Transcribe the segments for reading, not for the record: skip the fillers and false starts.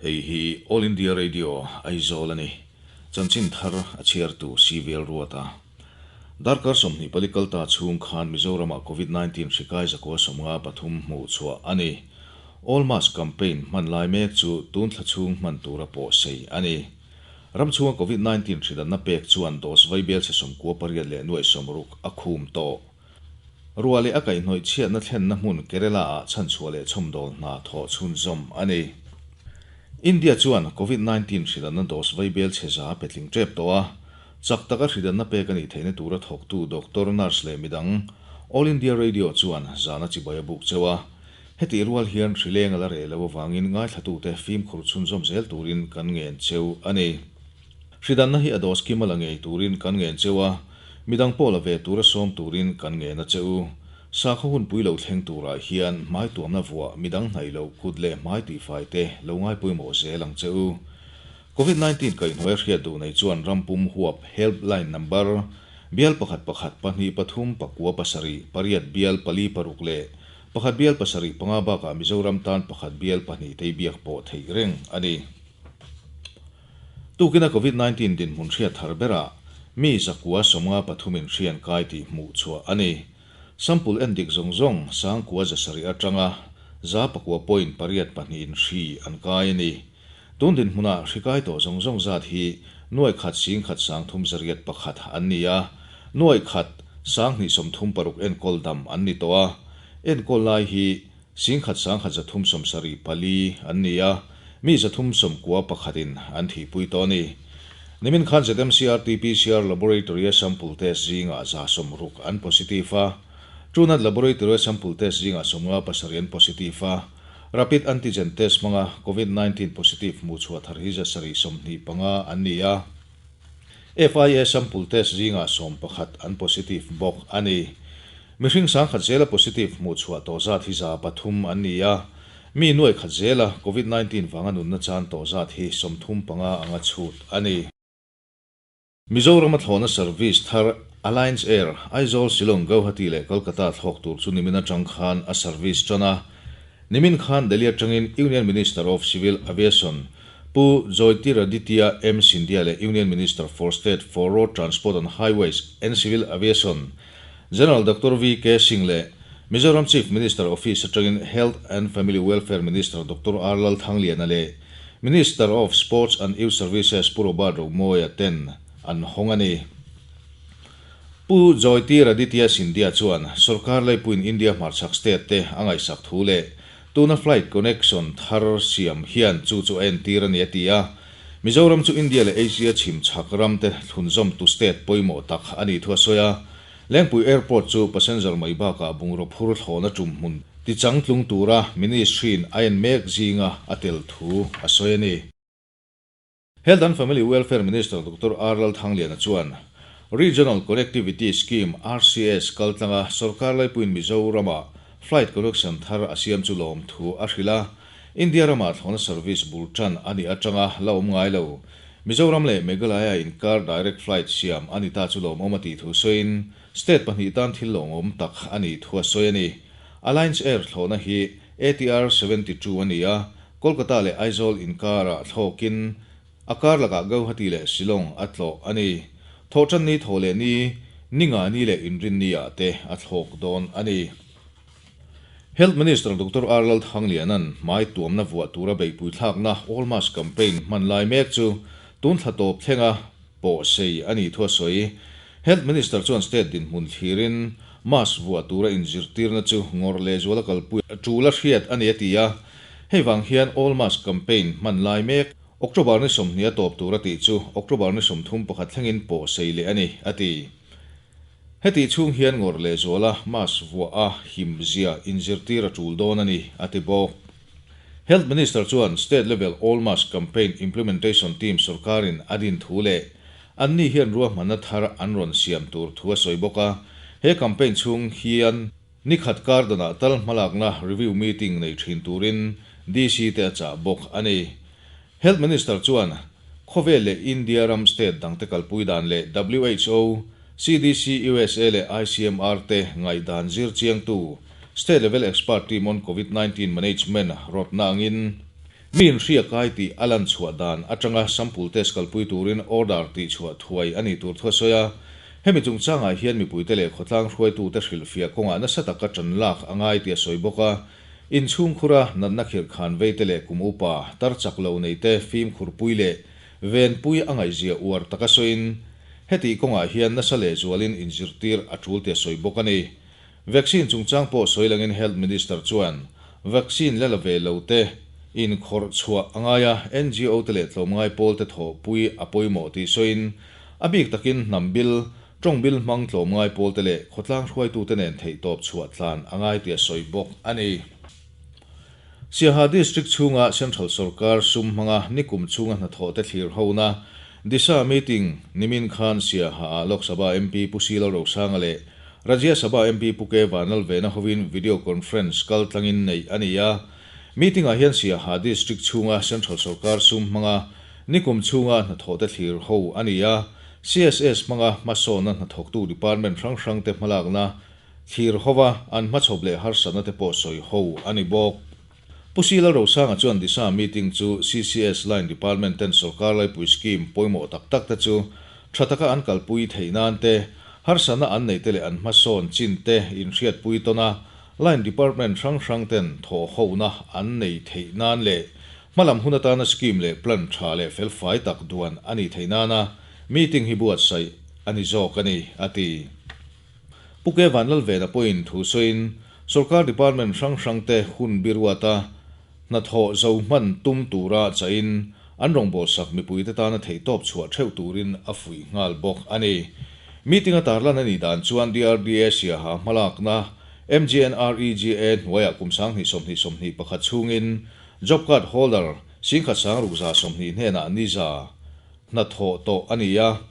Hei hi All India Radio, Aizawl a ni. Chanchin thar a chhiartu CVL Ruata. Darkar 24 kal ta chhung khan Mizoramah Covid 19 hri kai zakua 53 hmuh chhuah a ni. All Mask Campaign hman lai mek chu tun thla chhung hman tura pawh sei a ni. Ram chhunga Covid 19 hri danna pek chuan dose vaibel chhe 98 leh nuaih 60 a khum tawh. Ruah leh a kaihhnawih chhiatna thlenna hmun Kerala-ah chhanchhuah leh chhawmdawl hna thawh chhunzawm a ni. India chuan Covid 19 hridanna dose vaibel chhe za pe tling tep tawh a, chak taka hridanna pek a nih theihna tura thawktu doctor, nurse leh midang All India Radio chuan zana chibai a buk cheu a. Hetih rual hian hrileng a la reh lo avangin ngaithlatute fimkhur chhunzawm zel turin kan ngen cheu a ni. Hridanna hi a dose kim a la ngei turin kan ngen cheu a, midang pawh la ve tura sawm turin kan ngen a che u. Sakhaw hunpui lo thleng turah hian hmai tuamna vuah midang hnaih loh kut leh hmai tihfai te lo ngai pawimawh zel ang che u. Covid 19 kaihhnuai hriat duh nei chuan rampum huap helpline number bial pakhat pakhat pahnih pathum pakua pasarih pariat bial pali paruk leh pakhat bial pasarih panga bakah Mizoram tan pakhat bial pahnih tei biak pawh theih reng a ni. Tukina Covid 19 dinhmun hriat thar berah mi zakua 53 in hrian kai tih hmuh chhuah a ni. Sample en dik zawng zawng sangkua zasarih atanga za pakua point pariat pahnih in hri an kai a ni. Tun dinhmunah hri kai tawh zawng zawng zat hi nuai khat sing khat sang thum zariat pakhat an ni a, nuai khat sang hnih sawmthum paruk enkawl dam an ni tawh a. Enkawl lai hi sing khat sang khat zathum sawmsarih pali an ni a, mi zathum sawmkua pakhatin an thihpui tawh a ni. Nimin khan ZMC RT-PCR Laboratory-a sample test zingah za sawmruk an positive a, Truenat Laboratory-a sample test zingah 57 an positive a, Rapid Antigen Test hmanga Covid 19 positive hmuh chhuah thar hi zasarih 25 an ni a, FIA sample test zingah 11 an positive bawk a ni. Mihring sang khat zela positive hmuh chhuah tawh zat hi za pathum an ni a, mi nuai khat zela Covid 19 vanga nunna chan tawh zat hi 35 anga chhut a ni. Mizoram a thlawhna service thar Alliance Air, Aizawl, Shillong, Guwahati leh Kolkata thlawk tur chu nimin atang khan a service tan a. Nimin khan Delhi atangin Union Minister of Civil Aviation Pu Jyotiraditya M Scindia leh Union Minister for State for Road Transport and Highways and Civil Aviation General Doctor VK Singh leh Mizoram Chief Minister Office atangin Health and Family Welfare Minister Doctor R Lalthangliana leh Minister of Sports and Youth Services Pu Robert Romawia ten an hawng a ni. Pu Jyotiraditya Scindia chuan sorkar leipuiin India hmarchhak state te a ngaihsak thu leh tuna flight connection thar siam hian chu chu a entir a ni a ti a. Mizoram chu India leh Asia chhim chhak ram te thlunzawmtu state pawimawh tak a nih thu a sawi a. Lengpui Airport chu passenger mai bakah bungraw phur thlawhna tum hmun tichangtlung tura ministry-in a en mek zinga a tel thu a sawi a ni. Health and Family Welfare Minister Doctor R Lalthangliana chuan Regional Connectivity Scheme, RCS, kaltlanga sorkar laipuiin Mizoramah flight connection thar a siam chu lawm thu a hrilh a. India ramah thlawhna service bul tan a nih atanga la awm ngai lo. Mizoram leh Meghalaya inkar direct flight siam a ni ta chu lawmawm a tih thu sawiin state pahnih tan thil lawmawm tak a nih thu a sawi a ni. Alliance Air thlawhna hi ATR 72 a ni a, Kolkata leh Aizawl inkarah thlawkin a kar lakah Guwahati leh Shillong a tlawh a ni. Thawhtanni thaw leh ni, ninga ni leh inrinni ah te a thlawk dawn a ni. Health Minister Doctor R Lalthangliana'n hmai tuamna vuah tura beihpui thlakna All Mask Campaign hman lai mek chu tun thla tawp thlenga pawh sei a nih thu a sawi. Health Minister chuan state dinhmun thlirin mask vuah tura inzirtirna chu ngawrh leh zuala kalpui a tul a hriat a ni a ti a. Hei vang hian All Mask Campaign hman lai mek October ni 20 a tawp tur a tih chu October ni 31 thlengin pawh sei leh a ni, a ti. Hetih chhung hian ngawrh leh zuala mask vuah a him zia inzirtir a tul dawn a ni, a ti bawk. Health Minister chuan State Level All Mask Campaign Implementation Team sorkarin a din thu leh anni hian ruahmanna thar an rawn siam tur thu a sawi bawk a. He campaign chhung hian ni khat kar danah tal hmalakna review meeting nei thin turin DC te a chah bawk a ni. Health Minister chuan khawvel leh India ram state dangte kalpui dan leh WHO, CDC USA leh ICMR te ngaihdan zir chiangtu State Level Expert Team on Covid 19 Management rawtna angin. Miin hri a kai tih a lan chhuah dan atanga sample test kalpui turin order tihchhuah thuai a nih tur thu a sawi a. Hemi chungchangah hian mipuite leh khawtlang hruaitute hrilhfiah kawngah nasa taka ṭan lak a ngai tih a sawi bawk a. Inchhungkhura natna khirhkhan veite leh kum upa tar chak lo neite fimkhurpui leh venpui a ngaihzia uar taka sawiin, hetih kawngah hian nasa lehzualin inzirtir a ṭul tih a sawi bawk a ni. Vaccine chungchang pawh sawi langin Health Minister chuan vaccine la la ve lo te inkhawrh chhuah a ngai a, NGO te leh tlawmngai pawl te thawhpui a pawimawh tih sawiin a bik takin hnam bil, tawng bil hmang tlawmngai pawl te leh khawtlang hruaitute nen theihtawp chhuah tlan a ngai tih a sawi bawk a ni. Siaha District chhunga Central Sorkar sum hmanga nikum chhunga hnathawh te thlir hona Disha meeting nimin khan Siaha-ah Lok Sabha MP Pu Silo Rosanga leh Rajya Sabha MP Pu K Vanlalvena hovin video conference kal tlangin neih a ni a. Meeting-ah hian Siaha District chhunga Central Sorkar sum hmanga nikum chhunga hnathawh te thlir ho a ni a. CSS hmanga hmasawnna hnathawktu department hrang hrangte hmalakna thlir hova an hmachhawp leh harsatna te pawh sawi ho a ni bawk. Pu Sila Rosanga chuan Disha meeting chu CCS line department ten sorkar laipui scheme pawimawh tak tak te chu tha taka an kalpui theih nan te, harsatna an neih te leh an hmasawn chin te inhriatpui tawn a, line department hrang hrang ten thawhhona an nei theih nan leh hmalam hun atana scheme leh plan tha leh felfai tak duan a nih theih nana meeting hi buatsaih a ni zawk a ni, a ti. Pu K Vanlalvena pawhin thu sawiin sorkar department hrang hrangte hun biruata hnathawh zo hman tum tura chahin an rawngbawlsak mipuite tana theihtawp chhuah theuh turin a fuih nghal bawk a ni. Meeting a tarlan a nih dan chuan DRDA Siaha hmalakna MGNREGA hnuaiah kum 2021 chhungin Job Card holder 1620 hnenah niza hnathawh tawh a ni a.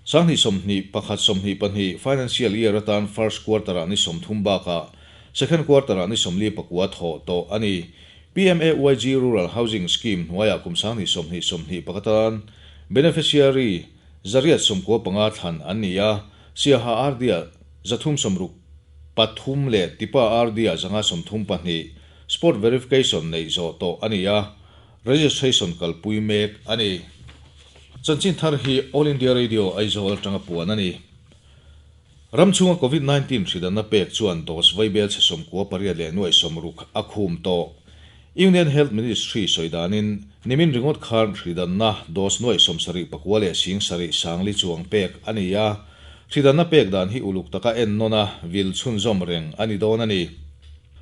2021, 22 Financial Year atan First Quarter-ah ni 30 bakah Second Quarter-ah ni 49 thawh tawh a ni. PMAYG Rural Housing Scheme hnuaiah kum 2020, 21 atan Beneficiary 895 thlan an ni a, Siaha RD-ah 363 leh Tipa RD-ah 132 Spot Verification neih zawh tawh a ni a. Registration kalpui mek a ni. Chanchin thar hi All India Radio Aizawl atanga puan a ni. Ram chhunga Covid 19 hridanna pek chuan dose vaibel chhe 98 leh nuaih 60 a khum tawh. Union Health Ministry sawi danin nimin ringawt khan hridanna dose nuaih 79 leh 70 sangli chuang pek a ni a. Hridanna pek dan hi uluk taka ennawn a vil chhunzawm reng a ni dawn a ni.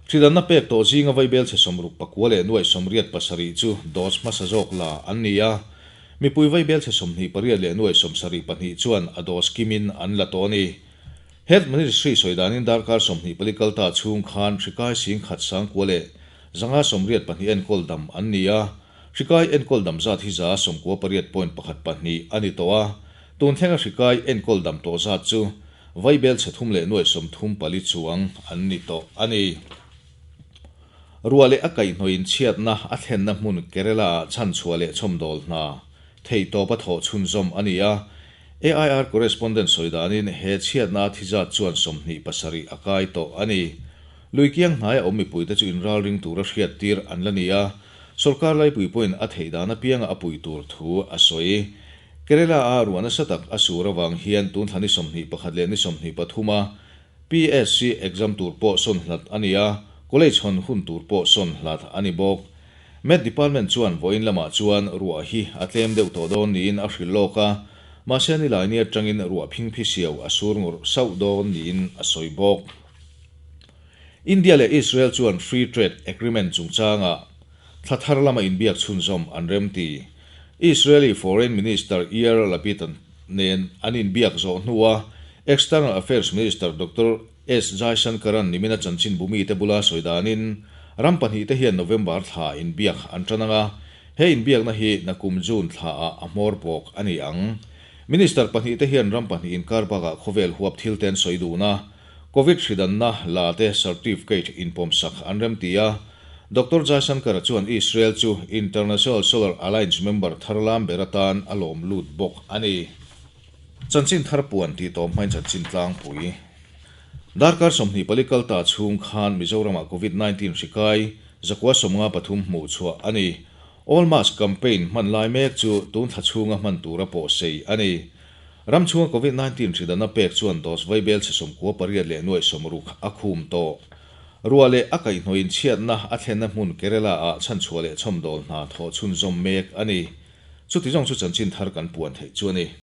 Hridanna pek tawh zinga vaibel chhe 69 leh nuaih 87 chu dose hmasa zawk la an ni a. Mipui vaibel chhe 28 leh nuaih 72 chuan a dose kimin an la tawh a ni. Health Ministry sawi danin darkar 24 kal ta chhung khan hrikai 10 109 leh 582 enkawl dam an ni a. Hrikai enkawl dam zat hi 98.14 a ni tawh a. Tun thlenga hrikai enkawl dam tawh zat chu vaibel chhe thum leh nuaih 34 chuang an ni tawh a ni. Ruah leh a kaihhnawih inchhiatna a thlenna hmun Kerala-ah chhanchhuah leh chhawmdawl hna theihtawp a thawh chhunzawm a ni a. AIR correspondent sawi danin he chhiatna a thi zat chuan 27 a kai tawh a ni. Lui kiang hnaia awm mipuite chu inralring tura hriattir an la ni a, sorkar laipui pawhin a theih dan apianga a pui tur thu a sawi. Kerala-a ruah nasa tak a sur avang hian tun thla ni 21 leh ni 23 a PSC exam tur pawh sawn hlat a ni a, college hawn hun tur pawh sawn hlat a ni bawk. Met Department chuan vawiin lamah chuan ruah hi a tlem deuh tawh dawn niin a hrilh lawk a, mahse nilaini atangin ruah phingphi siau a sur ngawrh sauh dawn niin a sawi bawk. India leh Israel chuan Free Trade Agreement chungchangah thla thar lama inbiak chhunzawm an remti. Israeli Foreign Minister Yair Lapid nen an inbiak zawh hnua External Affairs Minister Doctor S Jaishankar-a'n nimina chanchin bumite bula sawi danin ram pahnihte hian November thla inbiak an tan ang a, he inbiakna hi nakum June thlaah a hmawr bawk a ni ang. Minister pahnihte hian ram pahnih inkar bakah khawvel huap thil te an sawi dun a, Covid hridanna la te certificate inpawmsak an remti a, Doctor Jaishankar-a chuan Israel chu International Solar Alliance member thar lam ber atan a lawm lut bawk a ni. Chanchin thar puan tih tawm hmain chanchin tlangpui. Darkar 24 kal ta chhung khan Mizoramah Covid 19 hri kai. 953 hmuhchhuah a ni. All Mask Campaign hman lai mek chu tun thla chhunga hman tura pawhsei a ni. Ram chhunga Covid 19 hri danna pek chuan dose vaibel chhe 98 leh nuaih 60 a khum tawh. Ruah leh a kaihhnawhin chhiatna a thlenna hmun Kerala-ah chhanchhuah leh chhawmdawl hna thawh chhunzawm mek a ni. Chuti zawng chu chanchin thar kan puan theih chu a ni.